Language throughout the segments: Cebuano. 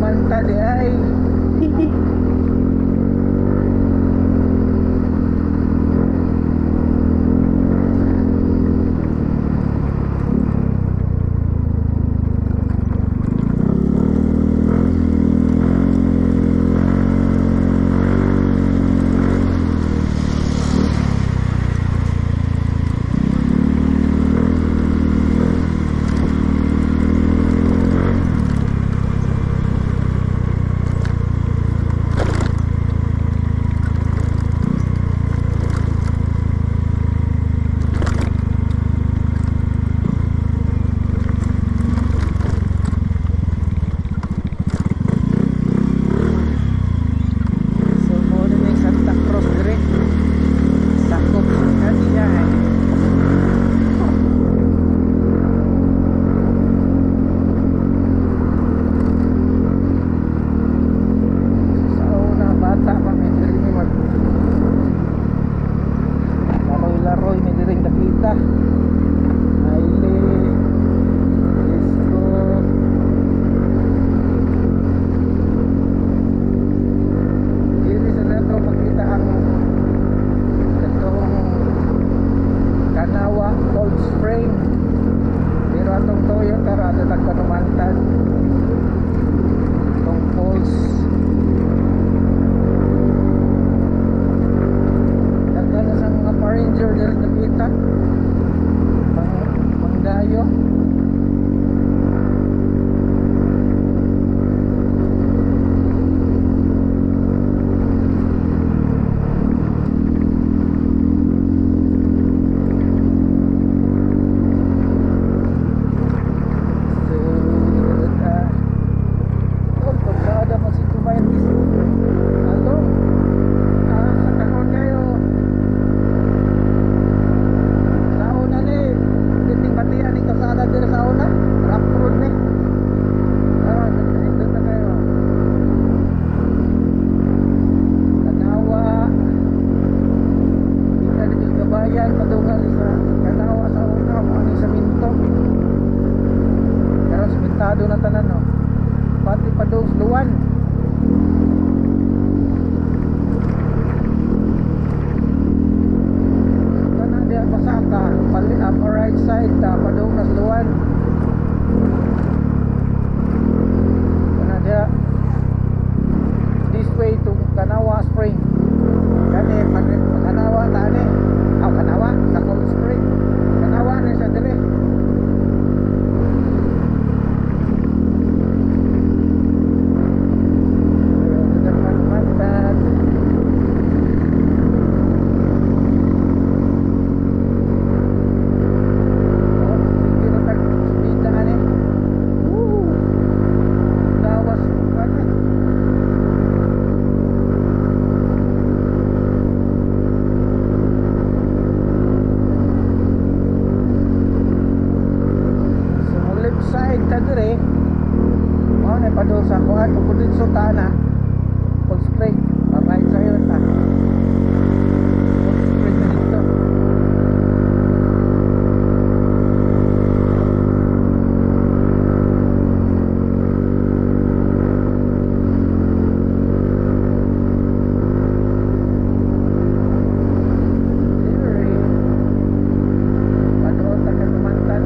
Numanta di ay. So mo ni Santa Cruz dire. Sakop sa siya eh. Sa una, bata pa mi diri, mi mag laroy-laroy mi diri dakita. Aile. Isko. Diri sa metro makita ang katong Kanawa Cold Spring. Pero atong Toyota ra ato tagpanumantad. Itong falls. Daghan na sa mga pa-ranger diri nakita. Pangdayo. So, oh, pagkaada mo si Kubaytis. Along, sa karon kayo. Sa una ni, titing batian ni kasada diri sa una. Rough road ni. Nagkaindot na kayo. Kanawa. Kita dito sa kabayan, padungan sa Kanawa sa una, kung ano sa Minto. Karon simentado na tanan, no. Pati pa doon sa Luwan. Kana diya pasaka, pali upper right side ta padung na sa Luwan. Kana diya this way to Kanawa Spring. Kani Kanawa ta ni. Aw, Kanawa sa Cold Spring. Kanawa na siya dire. Ayun, Mantan. Oh, hindi na tag-speed na ani. Woo! Gawas ano. So left side ta dire. Mao na padung sa kuan kung didto ta na. Cold Spring. Pa right side ta. Cold Spring na dito. Dire. Padung ta Kalumantan.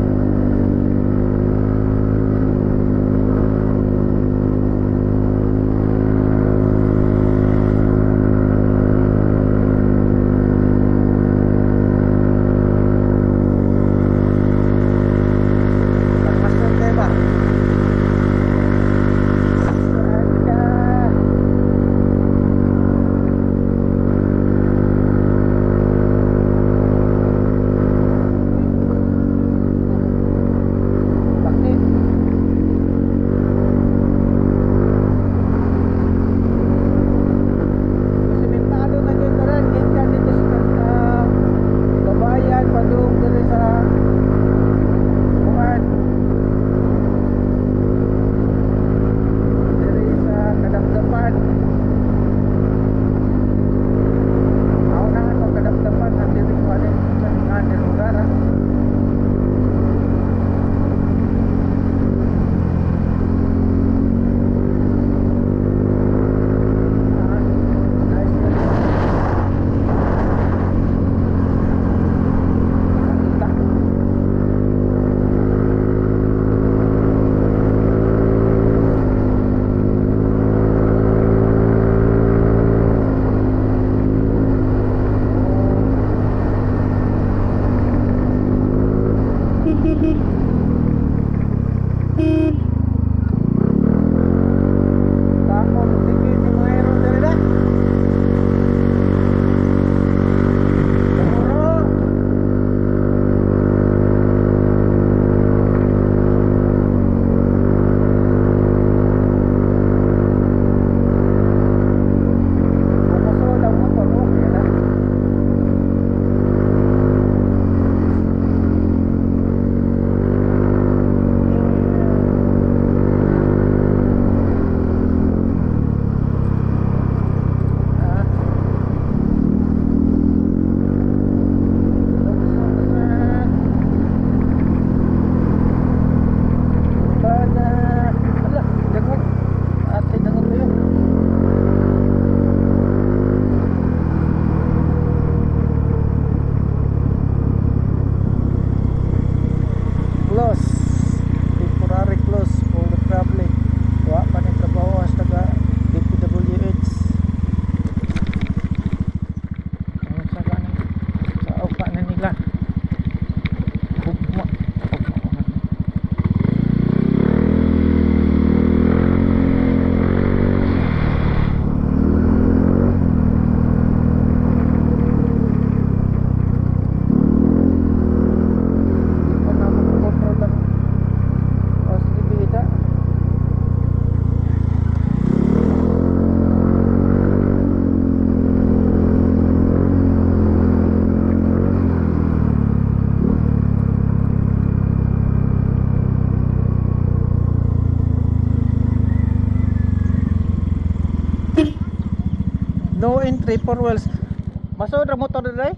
No entry four wheels. Masud ra motor dire?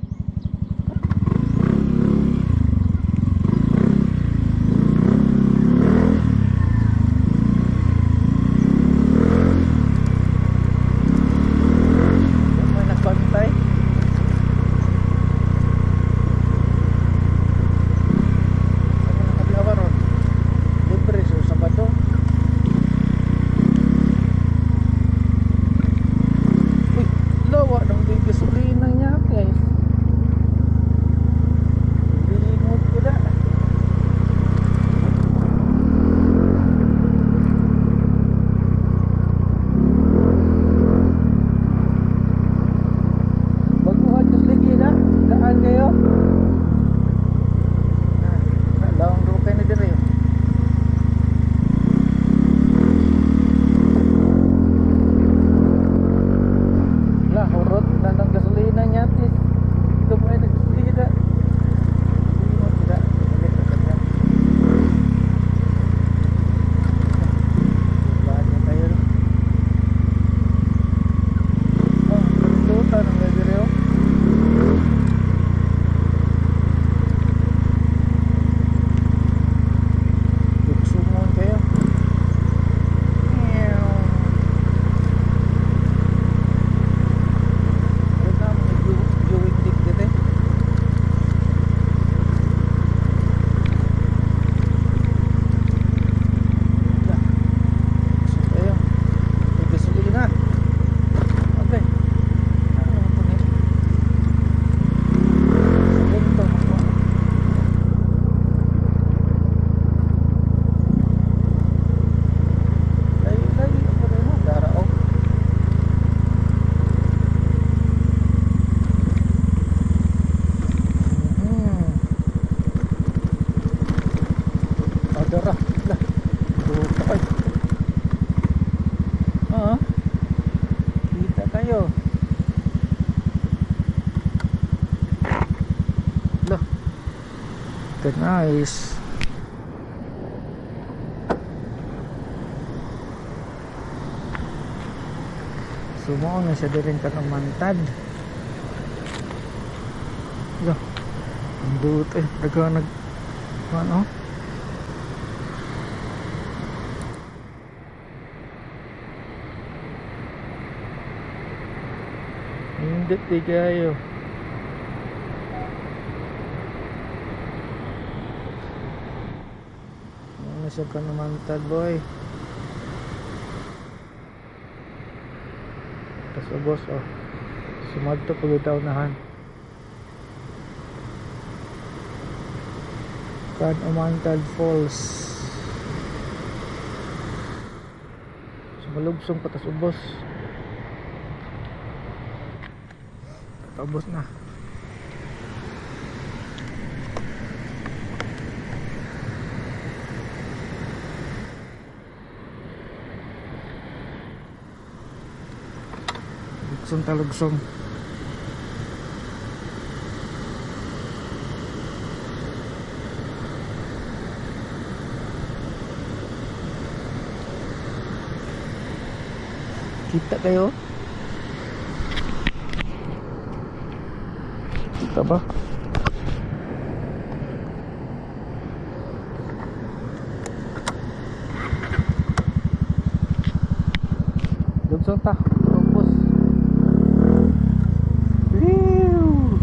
May nagbantay. Sa mga kadlaw ron. Libre sa Sabado. Uy, lawa ng di gasolina niya, guys. Limot ko na. Baguhan ko lagi na. Daan kayo. Ah, lawang rukay na dire. Lah, hurot na ng gasolina niya, tis. Gamay na gasolina. Limot ko na. Balik ko kanya. Bahan niya tayo. Oh, pindutan ang dire oh. Luksungon kayo. Meow. Ano na, may viewing deck dito eh. Wala. Luksun kayo. May gasolina. Okay. Ano naman ito ni? Sa ganito, makuha. Layo, layo ako rin mo. Dara, oh. Ah, dara. Lah. Duta kay. Ah. Kita kayo. Lah. Good, nice. So mao na siya diring kanumantad. Lah. Ang duot eh. Daghang nag ano? Nindot di kayo. Mao na siya kanumantad, boy. Tas ubos oh. Sumadto pag itaw nahan. Can-umantad Falls. Sumalugsong patas ubos. Ubos na. Lugsong talugsong. Kita kayo? Kita ba? Lugsong ta. Ubos. Woo!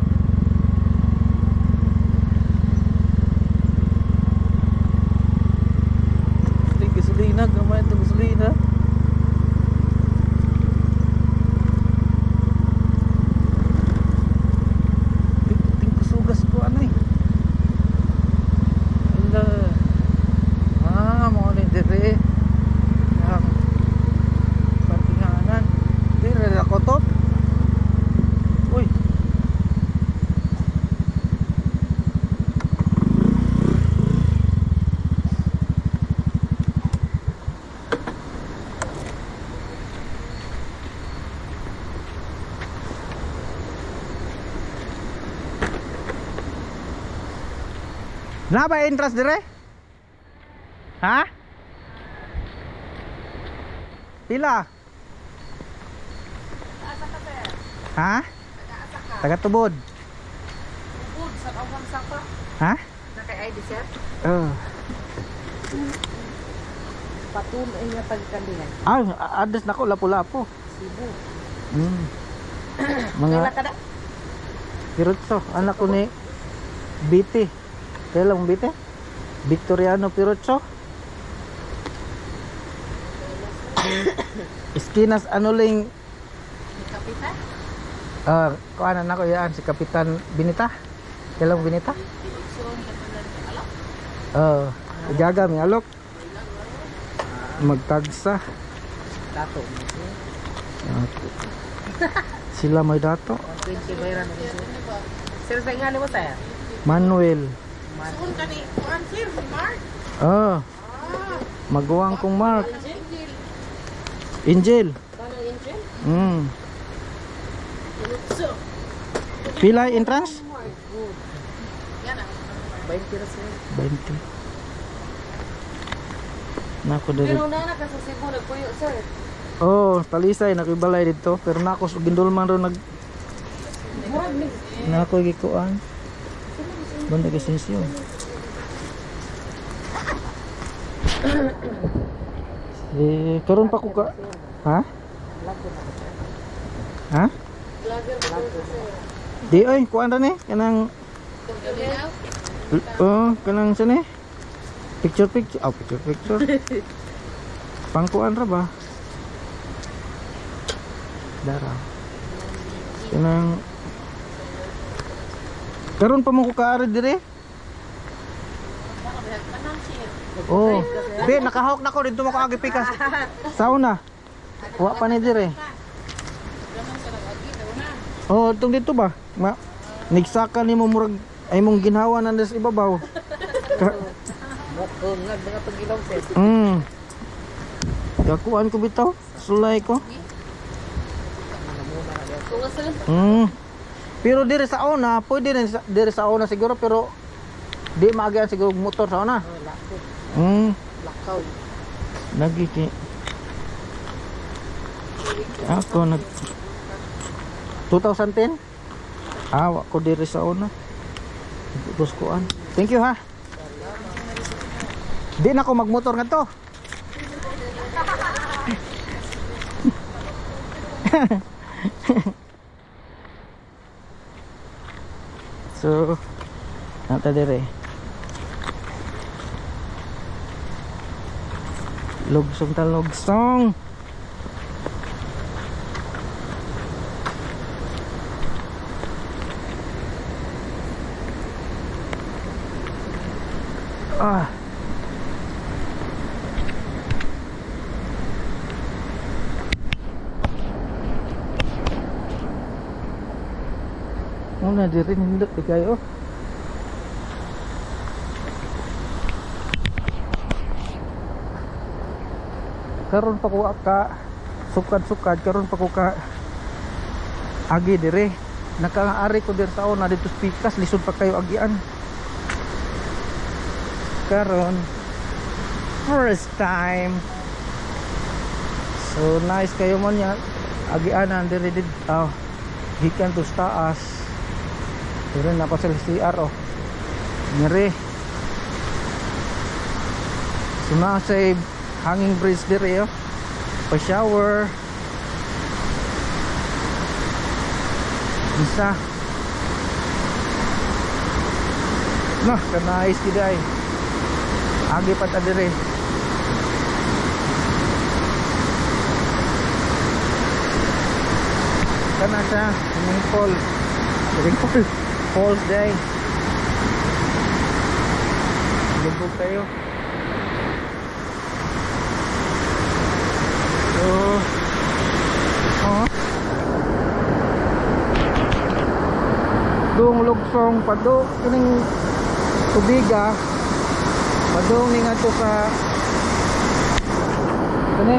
Ito yung gasolina, gamay itong gasolina. Ting kusugas ko ano eh. Ala. Ah, mao ni dire. Ang parkinganan. Dire ra ko to. Uy. Na ba entrance dire? Ha? Pila? Asa ka, sir? Ha? Taga Tubod. Tubod sa kawang sapa. Ha? Naka-ID, sir? Oh. Patuloy nga pagkandihan. Ah, address nako Lapu-Lapu. Cebu. Mga Kaila ka na? Pirutso, anak ko ni BT. Kailan mong BT? Victoriano Pirutso. Iskinas anuling Kapitan? Ah, kuanan nako yaan si Kapitan Binita. Kailan mong Binita? Oh, gaga mi alok. Magtagsa. Dato mo, sir. Okay. Sila may dato. 120 bayran mo, sir. Sir, sa nga mo tayo? Manuel. Suun ka ni Kuan, sir, si Mark. Ah. Maguwang kong Mark. Angel. Kanang Angel? Pila entrance? 20 ra, sir. 20. Nako diri. Pero na ka sa Cebu nagpuyo, sir. Oh, talisay nakibalay dito pero nako sa gindulman ro nag Murag ni nako gikuan. Banda kisensyo. Eh, karon pa ko ka. Ha? Ha? Vlogger ba sir? Di oy, kuan ra ni kanang Oh, kanang sa ni? Picture picture. Oh, picture picture. Pangkuan ra ba? Dara. Kanang Karon pa mo ko kaari dire? Oh, be nakahawk na ko didto mo ko agi pikas. Sauna. Wa pa ni dire. Oh, itong dito ba? Ma nigsaka nimo murag ay mong ginhawa na sa ibabaw. Ka Mukong nga mga pagilaw, sir. Gakuan ko bitaw, sulay ko. Pero dire sa una, pwede rin dire sa una siguro pero di maagian siguro og motor sa una. Oh, lako. Lakaw. Lagi kay ako nag 2010? Ah, wa ko dire sa una. Buskuan. Thank you ha. Di na ako magmotor ngadto. So, nata dire. Lugsong ta lugsong. Ah. Una diri nindot di kayo. Karon pa ko ka sukad-sukad karon pa ko ka agi dire. Nakaari ko dire sa una dito sa pikas lisod pa kayo agian. Karon first time. So nice kayo man ya. Agianan dire did oh, gikan to sa taas. Dire na pa sa CR oh. Dire. So nasa hanging bridge dire oh. Pa-shower. Isa. Nah, kanais gid ay. Agi pa ta dire. Kana siya, swimming pool. Swimming pool. Falls day. Lubog tayo. So, oh. Dung lugsong pado kining tubiga padung ni ngadto sa kani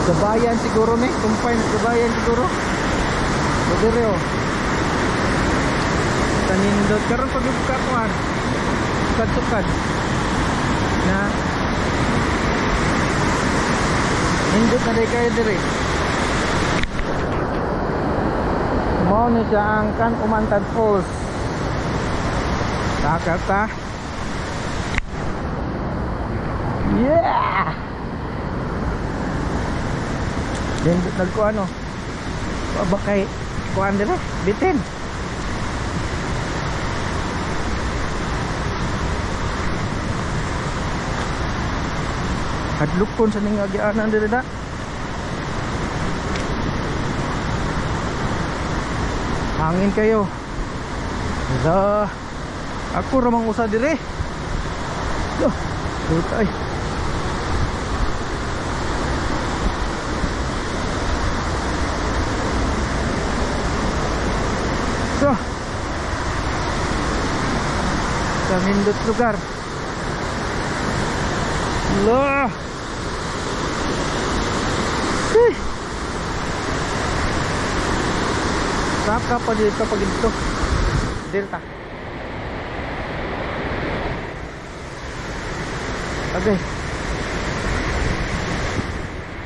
Gabayan siguro ni, kumpay sa Gabayan siguro. O dire oh. Kanindot karon pag ka kuan. Sukad-sukad. Na nindot na day kayo dire. Mao ni siya ang Kan-Umantad Falls. Takata. Yeah! Nindot nagko ano. Ba kay kuan dire? Bitin. Hadlokon sa ning agianan dire da. Hangin kayo. Da. Ako ra mang usa dire. Loh, puta ay. So, sa nindot lugar. Loh. Hey. Saka pa dito pag dito. Delta. Okay.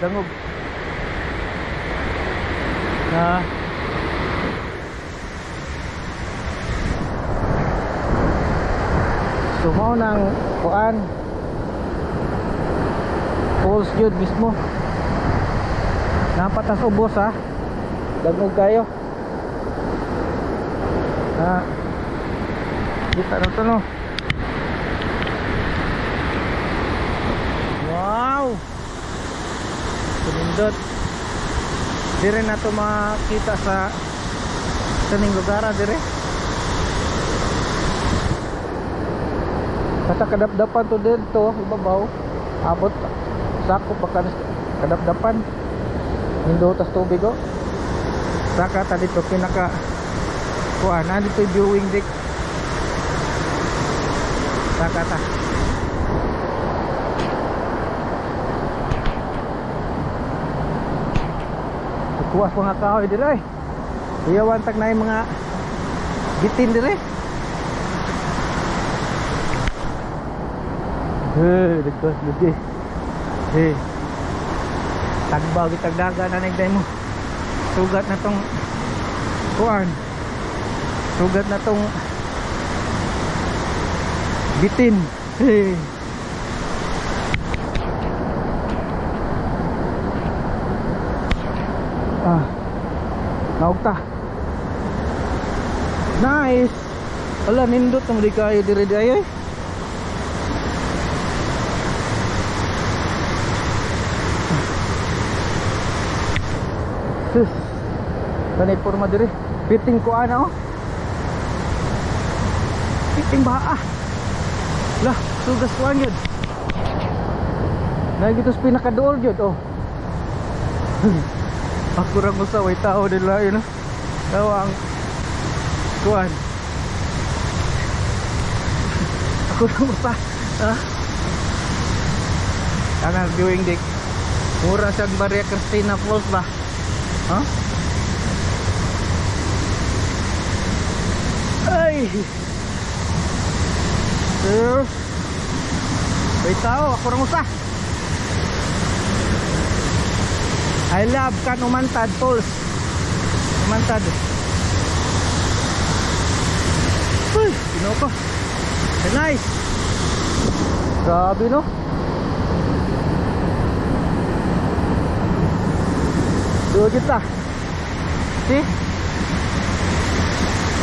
Dangog. Na. So mao nang kuan. Falls jud mismo. Napatas ubos ha. Dangog kayo. Ha. Kita na to, no. Wow. Pinindot. Dire na to makita sa kaning lugar dire. Kata kadapdapan to dito, ibabaw. Abot sakop pa kadapdapan. Nindot tas tubig oh. Saka ta dito pinaka kuan na dito yung viewing deck. Saka ta. Kuwas mga kahoy dire ay. Iyawan tag na yung mga bitin dire. Hey, dagkas lagi. Hey. Tagbaw gitagdaga na nagday mo. Sugat na tong kuan. Sugat na tong bitin. Hey. Ah. Naugta. Nice. Ala, nindot na di kayo dire di ay. Sus. Kanay porma dire. Piting ko ana oh. Piting ba ah. Lah, sugas kuan yun. Nagito sa pinakaduol yun oh. Ako ra mo sa way tao nila yun. Tao ang kuan. Ako ra mo sa ah. Tanang viewing deck. Mura siyang Maria Cristina Falls ba? Huh? Ay! Sir. May tao, ako ra usa. I love Kan-Umantad Falls. Umantad. Uy, Ginoo ko. Nice. Grabe no. Duo kita. See?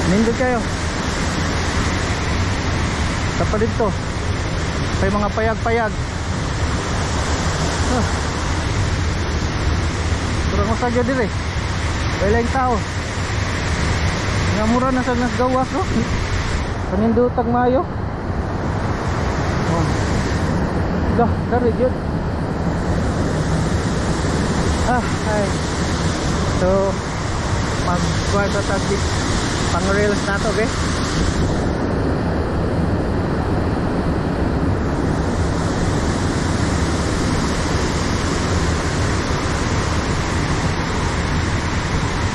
Nindot kayo. Tapa dito. May mga payag-payag. Ah. Kurang masagya dire. Wala yung tao. Nga mura na sa nasgawas no. Panindutag mayo. Oh. Dah, dari jud. Ah, ay. So, mag-kuha sa tagit pang reels na to, okay?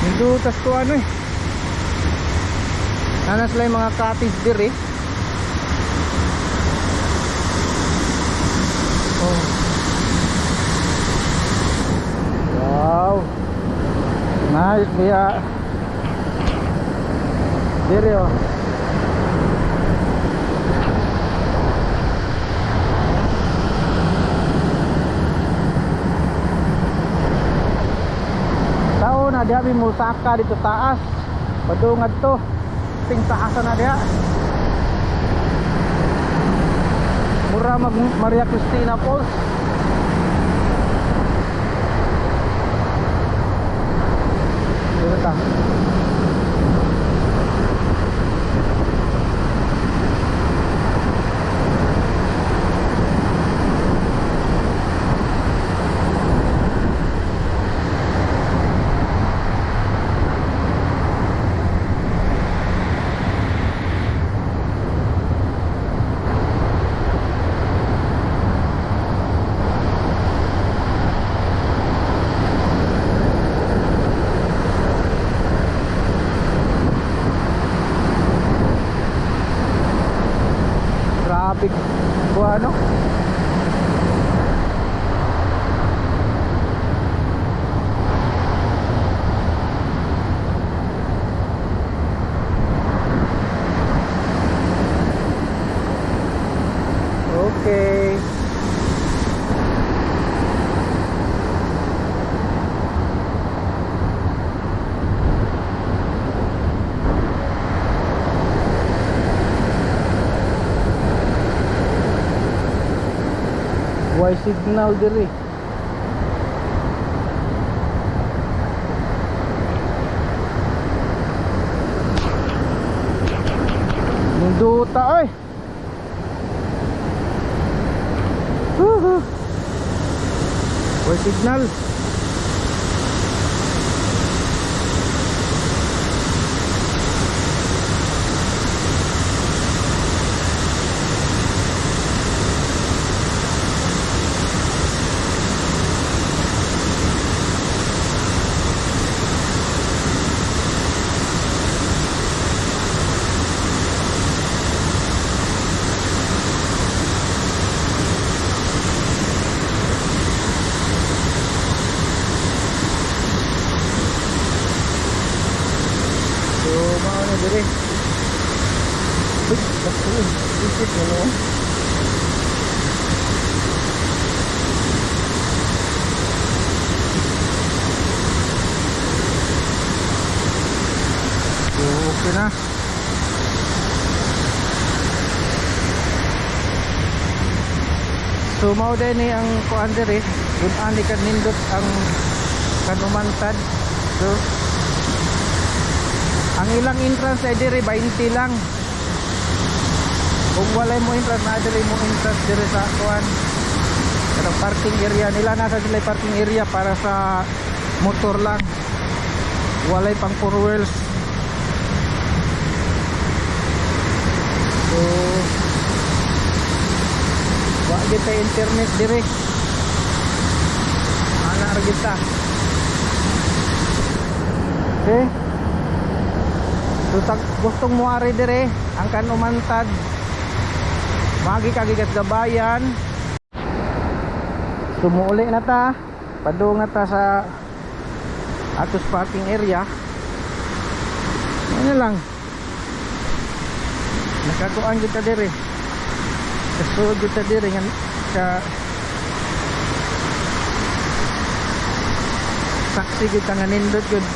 Nindutas ko ano eh. Nana sila yung mga cottage dire. Oh. Wow. Nice biya. Dire oh. Tao na diha mi musaka dito taas. Padungad to. Ting taasan na diha. Mura mag Maria Cristina Falls. Dito ta. Grabe kuha no. Okay. Why signal diri? Munduta oy. Woohoo. Why signal? So, mao na diri. Uy, basta isip mo no. So, okay na. So, mao din ni ang kuan diri. Gun ani kanindot ang Kanumantad. So, ang ilang entrance ay diri 20 lang. Kung walay mo entrance, na diri mo entrance diri sa kuan. Pero parking area nila, nasa sila parking area para sa motor lang. Walay pang four wheels. So, wa gyud tay internet diri. Ana ra gyud ta. Okay. So tag gustong muari dire ang Kanumantad. Magi ka gikat gabayan. Sumuuli na ta. Padung na ta sa atos parking area. Ano lang. Nakakuan gyud ta dire. Kasuod gyud ta dire nga ka saksi gyud ta nga nindot gyud.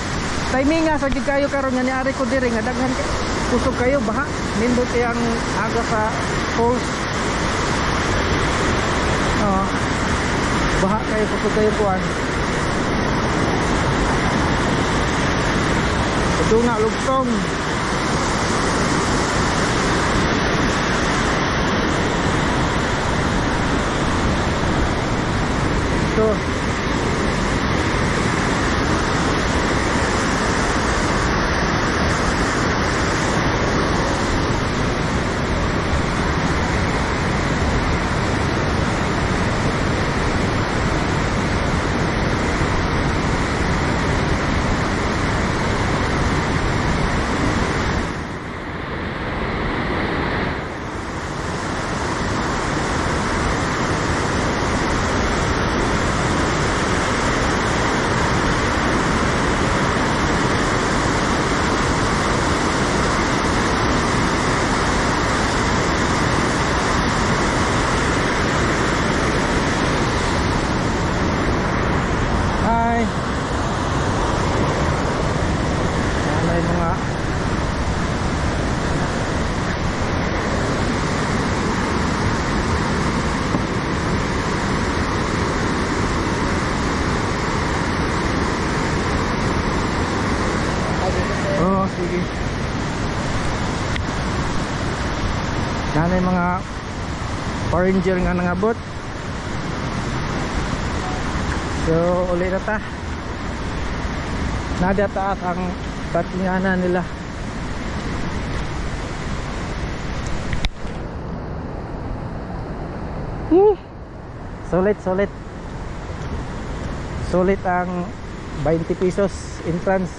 Timing nga sa gyud kayo karon nga niari ko dire nga daghan kusog kayo baha, nindot kay ang aga sa falls. Oo. Baha kayo, kusog kayo kuan. Ito nga lugtong. So Na yung mga foreigner nga nangabot. So uli na ta. Nada taas ang parkinganan nila. Sulit, sulit. Sulit ang 20 pesos entrance.